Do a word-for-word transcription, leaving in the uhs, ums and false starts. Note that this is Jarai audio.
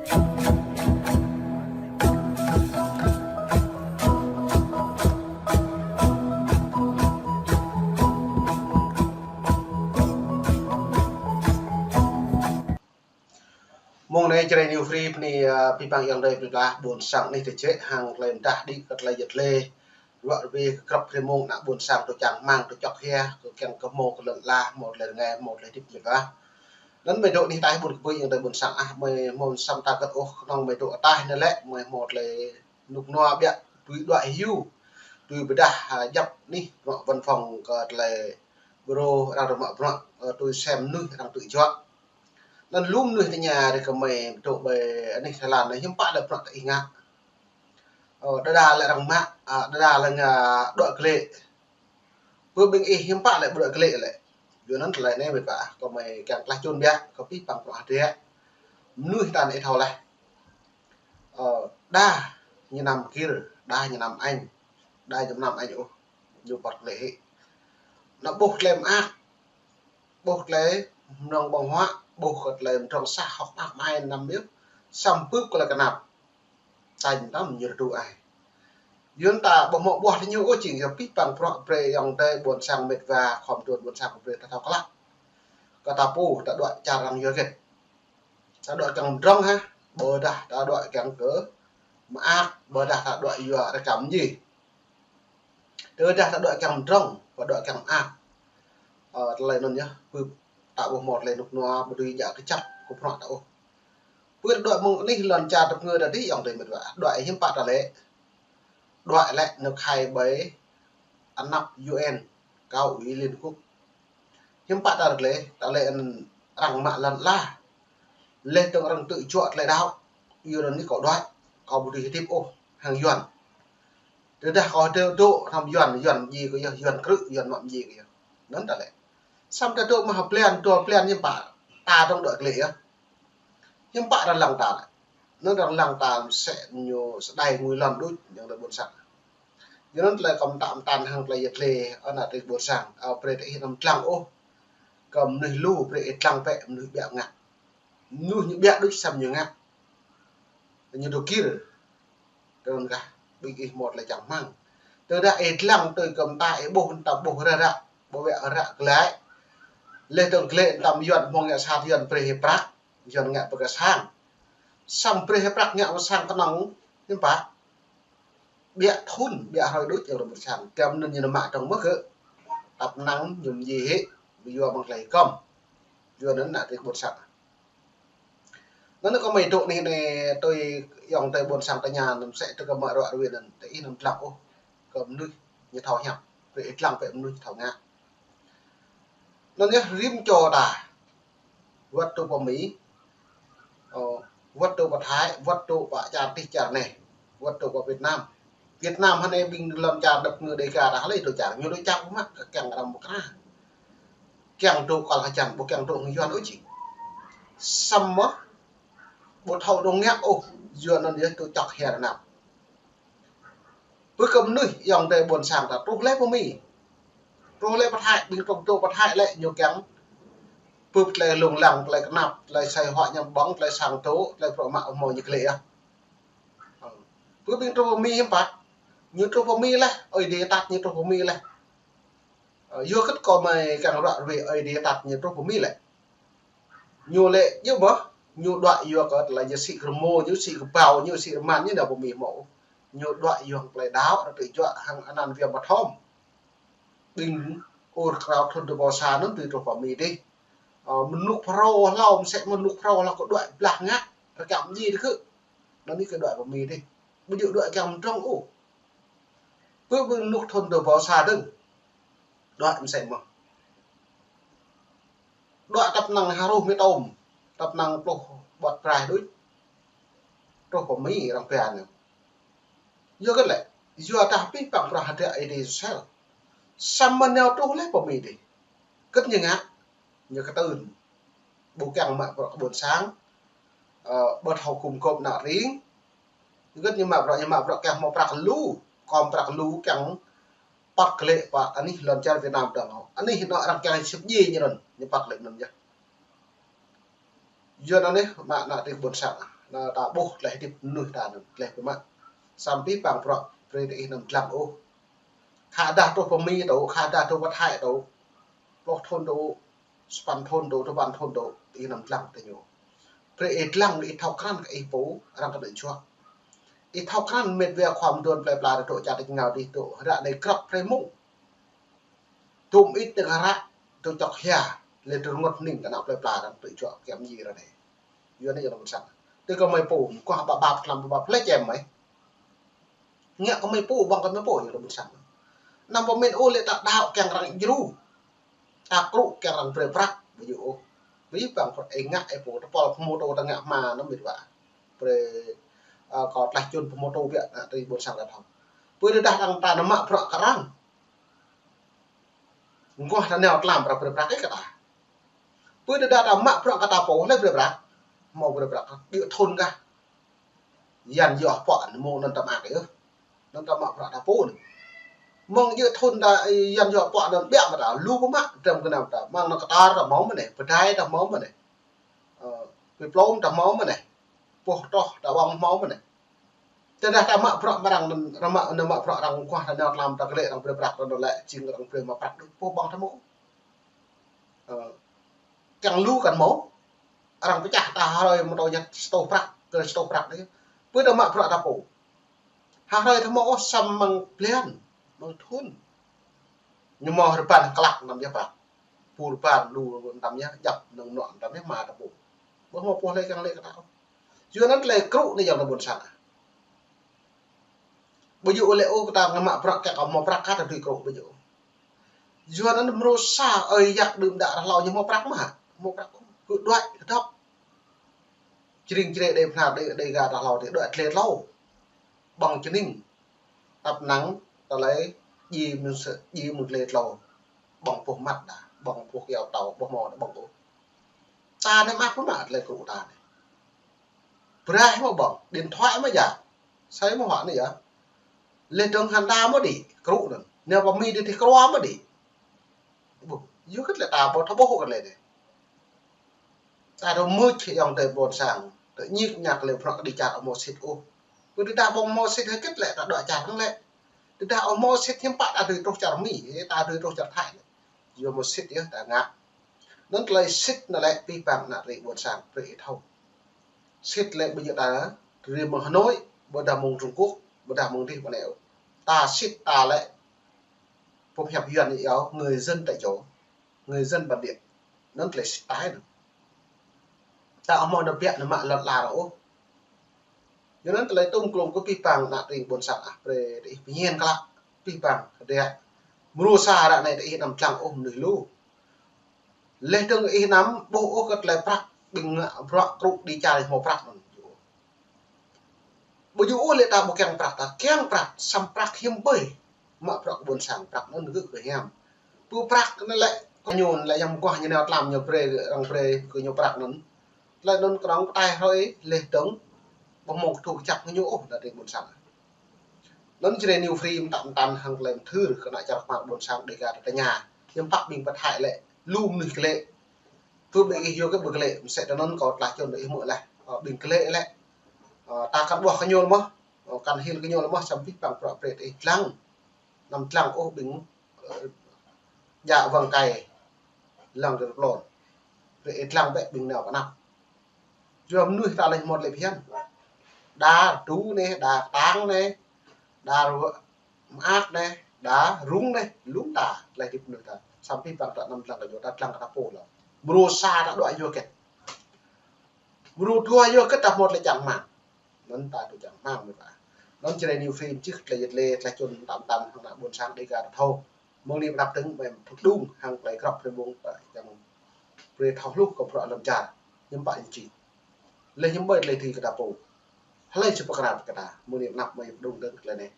Mông anai Jrai New Free bơni, ơ, abih bang ayŏng adơi plơi pla ƀôn sang anih tơčĕ hăng tơlơi mơdah đĭ kơ tơlơi yăt lê. Ruă rơwe kơ grăp rơmông ană ƀôn sang tơčang rơmang tơčŏk hia, kơ kiăng kơ hmâo kơ lŏn ala, hmâo tơlơi rơngai, hmâo tơlơi hơdip mĕt wa. Anŭn mơi dŏ anih ataih ƀun kơpui ayŏng adơi ƀôn sang ah, mơi hmâo samơ̆ ta kơt ôh, kơnơ̆ng mơi dŏ ataih anai lĕ, mơi hmâo tơlơi rơnŭk rơnua biă, tui đuaĭ hyu, tui pơdah, ha, djăp anih, bruă văn phòng kơ tơlơi bureau, arăng rơmă bruă, ơ, tui sem mơnuih arăng tŭ juă. Anŭn lu mơnuih tơña rai kơ mơi dŏ ƀơi anih Thái Lan anai hiư̆m pă lĕ bruă tơ ih ngă. Ơ, đơđa lĕ arăng mă, a, đơđa lĕ ngă đuaĭ glaĭ. Pơ ƀing ih hiư̆m pă lĕ ƀu đuaĭ glaĭ lĕ. Yua anŭn tơlơi anai mĕt wa, kơ mơi kiăng klah čun biă, kơ abih bang bruă hơdră. Mơnuih ta anai ih thâo laih. Ơ, đa ñu anăm gir, đa ñu anăm añ, đa ñu anăm añ ôh, ñu păt lĕ hĭ. Anŭn ƀuh tơlơi mơak, ƀuh tơlơi mơnơ̆ng ƀơ̆ng huă, ƀuh kơ tơlơi mơdrŏng sah hŏk mơak mơai anăm yơh, samơ̆ bưp kơ tơlơi kơnap. Tañ tăm ñu rơdu ai. Yua anŭn ta ƀu hmâo ƀuah tơ ñu ôh jing yơh abih bang bruă brơi ayŏng adơi ƀôn sang mĕt wa khŏm trun ƀôn sang brơi ta thâo klă. Kơ ta pô ta đuaĭ čar arăng yua hơget. Ta đuaĭ kiăng mơdrŏng ha, ƀôdah ta đuaĭ kiăng kơ mơak, ƀôdah ta đuaĭ yua rơkăm ji. Tơdah ta đuaĭ kiăng mơdrŏng, ƀôdah đuaĭ kiăng mơak. Ơ, tơlơi anŭn yơh, pơ ta ƀu hmâo tơlơi rơnŭk rơnua, ƀu dưi djă kơjăp kơ bruă ta ôh. Pơ ta đuaĭ mơ̆ng anih lŏn čar tơpơngơ ta dih ayŏng adơi mĕt wa. Đuaĭ hiư̆m pă ta lĕ. Đuaĭ lĕ nao khai ƀơi anăp U N, Cao ủy Liên Hợp Quốc. Hiư̆m pă ta lĕ, ta lĕ arăng mă lŏn ala. Laih dơ̆ng arăng tŭ juă tơlơi đaŏ. Yua anŭn anai kâo đuaĭ, kâo ƀu dưi hơdip ôh hăng Yuan. Tơdah kâo dŏ, dŏ hăng Yuan, Yuan ji kơ yơh, Yuan krư̆, Yuan mă ji kơ yơh. Anŭn ta lĕ. Samơ̆ ta dŏ mă ha blan, dua blan hiư̆m pă, ta dŏng đuaĭ glaĭ yơh. Hiư̆m pă arăng lăng ta lĕ. Anŭn arăng lăng ta mơsĕ ñu sơđai ngui lŏn đôč, ayŏng adơi ƀôn sang. Yua anŭn tơlơi kâo pơtă pơtăn hăng tơlơi yăt lê, ơ ană adơi ƀôn sang, ơ, brơi ta ih anăm lăng ôh. Kơ mơnuih lu, brơi ih lăng bĕ mơnuih biă ngă. Mơnuih ñu biă đôč samơ̆ ñu ngă. Ñu dŏ gir. Tơdang gah ƀing ih hmâo tơlơi čang rơmang. Tơdah ih lăng tui kơ mơta ih ƀuh, mơta ƀuh ră ră, ƀu wĕ ră glaĭ. Laih dơ̆ng glaĭ mơtam Yuan hmâo ngă sat Yuan brơi hĭ prăk, Yuan ngă pơkă sang. Samơ̆ brơi hĭ prăk ngă pơ sang kơnơ̆ng, hiư̆m pă. Biă thun, biă hrơi đôč ayŏng adơi ƀôn sang. Kiăng anŭn ñu nao mă dơ̆ng mơ̆ gơ̆. Tăp năng ñu mơji hĭ, yua mơ̆ng tơlơi kơm. Yua anŭn ană adơi ƀôn sang. Anŭn kâo mơi dŏ anih anai tui ayŏng adơi ƀôn sang tơña anŭn mơsĕ tơ kơ mă ruă rơwe anŭn, tơ ih anăm lăng ôh. Kơ mơnuih ñu thâo hiăp, brơi ih lăng bĕ mơnuih ñu thâo ngă. Anŭn yơh rĭm čô ta. Wơ̆t dŏ pơ Mi, ơ, wơ̆t dŏ pơ Thái, wơ̆t dŏ pơ čar dih čar anai, wơ̆t dŏ pơ Việt Nam. Việt Nam hơnai ƀing lŏn čar đăp ngơ Đêga ta hlơi dŏ čar, ñu dŏ čar ƀu mă kơ kiăng arăng ƀu kra. Kiăng dŏ kăl hơjăn, ƀu kiăng dŏ hăng Yuan ôh jing. Samơ̆ ƀu thâo dŏ ngă ôh, Yuan anŭn yơh dŏ čŏk hia rơnap. Pơ kơ mơnuih ayŏng adơi ƀôn sang ta truh lĕ pơ Mi. Truh lĕ pơ Thái, ƀing truh dŏ pơ Thái lĕ ñu kiăng. Pơ tơlơi lông lăng, tơlơi kơnap, tơlơi sai hua ñăm ƀơ̆ng, tơlơi sang dŏ, tơlơi bruă mă hmâo ñu glaĭ yơh. Pơ ƀing truh pơ Mi hiư̆m pă. Ñu truh pơ Mi laih, Ơi Adai tăt ñu truh pơ Mi laih. Ơ, yua hơget kâo mơi kiăng ruă rơwe Ơi Adai tăt ñu truh pơ Mi lĕ. Ñu lĕ djơ̆ mơ̆, ñu đuaĭ yua kơ tơlơi yơh sĭ kơ rơmô, ñu sĭ kơ bao, ñu sĭ rơman ñu nao pơ Mi hmâo. Ñu đuaĭ yua hăng tơlơi đaŏ, arăng tŭ juă hăng anăn Viêm Mật Hôm. Ƀing ur krao thun dua rơbâo sa anŭn tui truh pơ Mi dih. Ơ, mơnŭk phrâo hlâo, mơsĕ mơnŭk phrâo hlâo kơ đuaĭ blah ngă, rơkăm ji dih kơ. Anŭn anai kơ đuaĭ pơ Mi dih. Ƀu djơ̆ đuaĭ kiăng mơdrŏng ôh. Pơ ƀing mơnŭk thun dua rơbâo sa dơ̆ng. Đuaĭ mơsĕ mơ̆n. Đuaĭ tăp năng ha rôh mĕt ôm, tăp năng pluh ƀơ̆t braih đôč. Truh pơ Mi arăng pia ñu. Yua hơget lĕ, yua dah abih bang bruă hơdră Ơi Adai sel. Samơ̆ nao truh lĕ pơ Mi dih. Hơget ñu ngă, ñu kơtưn. Ƀu kiăng mă bruă kơ ƀôn sang, ơ, ƀu thâo gum gôp ană ring. Hơget ñu mă bruă, ñu mă bruă kiăng hmâo prăk lu, kơm prăk lu kiăng păt glaĭ pơ anih lŏn čar Việt Nam dơ̆ng. Anih anŭn arăng kiăng sĭp djai ñu anŭn, ñu păt glaĭ anŭn yơh. Yua anŭn anai mă ană adơi ƀôn sang. Anŭn ta ƀuh tơlơi hơdip mơnuih ta anŭn, tơlơi pơmă. Samơ̆ pih pang bruă brơi tơ ih anăm dlăng ôh. Khă dah truh pơ Mi tŭ, khă dah truh pơ Thái tŭ, pluh thŭn tŭ, sapăn thŭn tŭ, duapăn thŭn tŭ, ih anăm dlăng tơ ñu. Brơi ih dlăng, ih thâo krăn kơ ih pô, arăng kơnơ̆ng juă. Ih thâo krăn mĕt wa khua mơduôn plơi pla tơ dŏ čar tač êngao adih tŭ, ră anai grăp brơi mông. Tŭm ih tơ hră, tơ čŏk hia, lĕ tơ rơngot hning kơ ană plơi pla arăng tŭ juă kiăng mơñi ră anai. Yua anai yơh ƀôn sang. Tơ kơ mơi pô, mơguah ƀă ƀap tlam ƀă ƀap hlơi čem mơi. Ngă kơ mơi pô, ƀơ̆ng kơ mơi pô, yơh ƀôn sang. Anăm pơmĭn ôh lĕ ta đaŏ kiăng arăng djru. Ta krŭ kiăng arăng brơi prăk, ƀu djơ̆ ôh. Pih pang bruă ih ngă ih pô, tơpul pơmôtô ta ngă hma anŭn mĕt wa. Brơi, ơ, kâo tlaih čun pơmôtô biă, ană tring ƀôn sang ta thâo. Pơ tơdah arăng ta nao mă bruă kơ arăng. Mơguah ta nao tlam arăng brơi prăk ih kơ ta. Pơ tơdah ta mă bruă kơ ta pô, hlơi brơi prăk. Hmâo brơi prăk, djơ̆ thŭn kah. Yan yua pŏk anŭn mơ̆ng anŭn ta mă kơ yơh. Anŭn ta mă bruă ta pô anŭn. Mơ̆ng djơ̆ thŭn ta, ơ, yan yua pŏk anŭn biă mă ta, lu pơmă, dram gơnam ta, mơ̆ng anŭn kơtar ta hmâo mơ̆n anai, pơdai ta hmâo mơ̆n anai. Ơ, pơplôm ta hmâo mơ̆n anai. Pŏh troh ta ƀơ̆ng hmâo mơ̆n anai. Tơdah ta mă bruă mơ̆ng arăng, ta mă, ta mă bruă arăng mơguah ta nao tlam ta glĕ arăng brơi prăk ta lĕ jing arăng brơi mă prăk đôč pô ƀơ̆ng ta hmâo. Ơ, kiăng lu kăn hmâo. Arăng pơčah ta hrơi mơ̆ng tơ̆ ñăt sơtuh prăk, kơ sơtuh prăk đôč. Pơ ta mă bruă ta pô. Ha hrơi ta hmâo ôh samơ̆ mơ̆ng blan, mơ̆ng thŭn. Ñu hmâo rơbăn klăk anăm yơh prăk. Pô rơbăn lu anăm yơh, djăp mơnơ̆ng anăm yơh mă ta pô. Ƀu hmâo pô hlơi kiăng lĕ kơ ta ôh. Yua anŭn tơlơi krŭ anai yơh ta ƀôn sang. Ƀu djơ̆ ôh lĕ ôh kơ ta ngă mă prăk kiăng kơ hmâo prăk kơ ta dưi krŭ ƀu djơ̆ ôh. Yua anŭn mrô sa ơi yă đưm đă ră hlâo ñu hmâo prăk mơ̆, hmâo prăk ôh. Kơ đuaĭ kơ dŏ. Jring jre đe phnar đe, đe ga ră hlâo đe đuaĭ tlê tlâo. Ƀơ̆ng čơning. Tăp năng tơlơi djai mơ̆ng sơ, djai mơ̆ng tlê tlâo. Ƀơ̆ng boh măt đa, ƀơ̆ng boh kyâo tâo, ƀơ̆ng hmâo đa ƀơ̆ng ôh. Ta anai mă pơmă tơlơi krŭ ta anai. Braih mơ̆ ƀơ̆ng, điện thoại mơ̆ djă. Sai mơ̆ huă anai yơh. Lĕ dơ̆ng hơnda mơ̆ đĭ, krŭ anŭn. Nao pơ Mi đĭ tih krua mơ̆ đĭ. Ƀuh, yua kơ tơlơi ta ƀu thâo ƀuh kơ tơlơi anai. Ta dŏ mưč ayŏng adơi ƀôn sang, dŏ ñik ñak lĕ bruă kơ đĭ čar ƀu hmâo sĭt ôh. Pơ tơdah ƀu hmâo sĭt hơget lĕ ta dŏ čar hăng lĕ. Tơdah ƀu hmâo sĭt hiư̆m pă ta dưi truh čar Mi, ta dưi truh čar Thái lĕ. Yua hmâo sĭt yơh ta ngă. Anŭn tơlơi sĭt anŭn lĕ pih pang ană tring ƀôn sang brơi ih thâo. Sĭt lĕ ƀu djơ̆ ta rĭm mơ̆ng Hà Nội, ƀôdah mơ̆ng Trung Quốc, ƀôdah mơ̆ng dih ƀơi anai ôh. Ta sĭt ta lĕ phung hiăp Yuan ñu iâu người dân tại chỗ, người dân bản địa. Anŭn tơlơi sĭt ta anŭn. Ta ƀu hmâo nao biă nao mă lŏn ala ôh. Yua anŭn tơlơi tŭm klŭm kơ pih pang ană tring ƀôn sang ah brơi tơ ih pơñen klă, pih pang kơdră. Mrô sa ră anai tơ ih anăm dlăng ôh mơnuih lu. Lĕ dơ̆ng ih anăm ƀuh ôh kơ tơlơi prăk ƀing ngă bruă krŭ đĭ čar hmâo prăk anŭn. Ƀu djơ̆ ôh lĕ ta ƀu kiăng prăk, ta kiăng prăk, samơ̆ prăk hiư̆m ƀơi. Mă bruă ƀôn sang prăk anŭn gơ̆ kơ hiam. Pơ prăk anŭn lĕ, kơ ñu lĕ yang mơguah ñu nao tlam ñu brơi, arăng brơi kơ ñu prăk anŭn. Tơlơi anŭn kơnơ̆ng pơtai hrơi lĕ dơ̆ng, ƀu hmâo kơtŭ kơjăp kơ ñu ôh, ană tring ƀôn sang. Anŭn Jrai New Free mơtă mơtăn hăng tơlơi mơthưr kơ ană čar kơmar ƀôn sang Dega ta tơña. Hiư̆m pă ƀing pơ Thái lĕ, lu mơnuih glĕ. Tŭ ƀing ih yua kơ ƀu glĕ, mơsĕ tơ anŭn kâo tlaih čun ƀing ih mơ̆ leh. Ơ, ƀing glĕ lĕ. Ơ, ta kăn ƀuh kơ ñu lĕ mơ̆. Ơ, kăn hil kơ ñu lĕ mơ̆, samơ̆ pih pang bruă brơi tơ ih dlăng. Anăm dlăng ôh ƀing, ơ, djă wăng kai lăng tơ plon. Brơi ih dlăng bĕ ƀing nao kơ anăp. Yua mơnuih ta lĕ hmâo tơlơi phiăn. Đa rơdu anai, đa kơtang anai, đa rơ̆ mơak anai, đa rŭng anai, lŭng ta, tơlơi hơdip mơnuih ta. Samơ̆ pih pang ta anăm dlăng kơ ñu, ta dlăng kơ ta pô lŏ. Mrô sa ta dŏ yua hơget. Mrô dua yua hơget ta hmâo tơlơi čang hmang. Anŭn ta dŏ čang hmang mơ̆ ta. Anŭn Jrai New Free čih tơlơi yet lĕ, tơlơi čun mơtă mơtăn hăng ană ƀôn sang Dega ta thâo. Mơ̆ng anai pơ anăp dơ̆ng, mơi thŭk đung hăng tơlơi krăp tơlơi ƀơ̆ng ta čang brơi thâo hluh kơ bruă lŏn čar. Hiư̆m pă ñu či. Lĕ hiư̆m ƀơi tơlơi tui kơ ta pô. Hlơi či pơkra kơ ta. Mơ̆ng anai pơ anăp mơi đung dơ̆ng tơlơi anai.